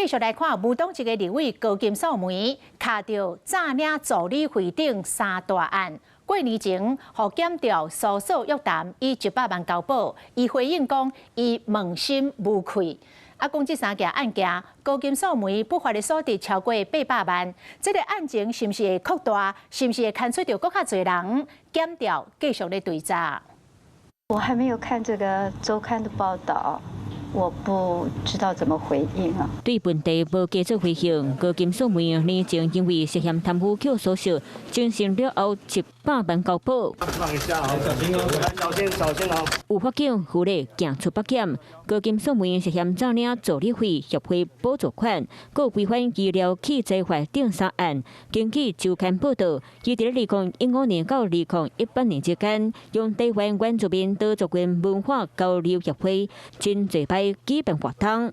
繼續來看，霧東一个立委高金素梅，卡著詐領助理費等三大案。過年前，予檢調搜索約談，以100萬交保。伊回應講，伊問心無愧。啊，講這三件案件，高金素梅不法的所得超過800萬。這个案情是毋是會擴大？是毋是會牽出著閣較濟人？檢調繼續咧追查。我還沒有看這個週刊的報道。我不知道怎麼回應啊。對問題無加做回應。高金素梅年前因為涉嫌貪污予搜索，偵訊了後100萬交保。放一下啊，小心哦，小心小心哦。有法警扶咧行出北檢，高金素梅涉嫌詐領助理費、協會補助款，閣違反醫療器材法等三案。根據週刊報道，伊佇2015年到2018年之間，用台灣原住民多族群文化交流協會真濟擺舉辦活動。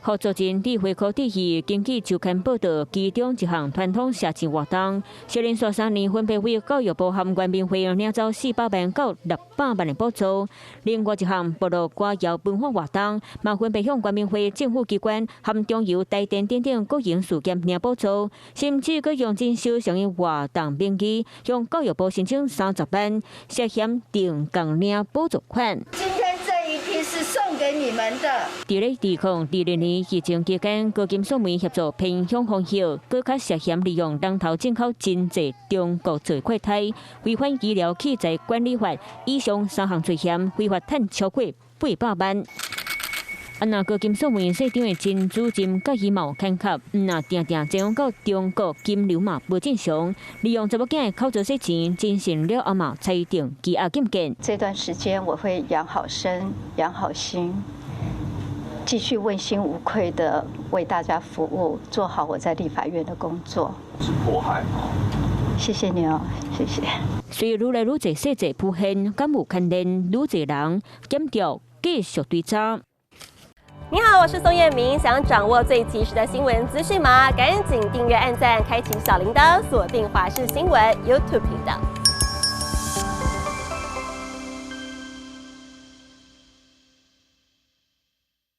合作人智慧科體系根據週刊報道，其中一項傳統社慶活動，是連續3年分別為教育部和原民會領走400萬到600萬的補助。另外一項部落歌謠文化活動，嘛分別向原民會政府機關和中油台電等等國營事業領補助，甚至閣用真小型的活動名義，向教育部申請30萬，涉嫌定共領補助款。今天這一批是送給你們的。佇咧2022年疫情期間，高金素梅協助偏鄉防疫，閣較涉嫌利用人頭進口真濟中國做快篩，違反醫療器材管理法，以上三項罪嫌，非法趁超過800萬。啊，若高金素梅社長的前主任佮伊嘛有牽涉，毋若定定前往到中國金流嘛無正常，利用查某囝的口座洗錢，偵訊了後嘛裁定羈押禁見。這段時間我會養好身，養好心，繼續問心無愧的為大家服務，做好我在立法院的工作。是迫害嗎？謝謝你哦，謝謝。隨愈來愈濟細節浮現，敢有牽連愈濟人，檢調繼續追查。你好，我是宋燕明。想掌握最及時的新聞資訊嗎？趕緊訂閱、按讚、開啟小鈴鐺，鎖定華視新聞 YouTube 頻道。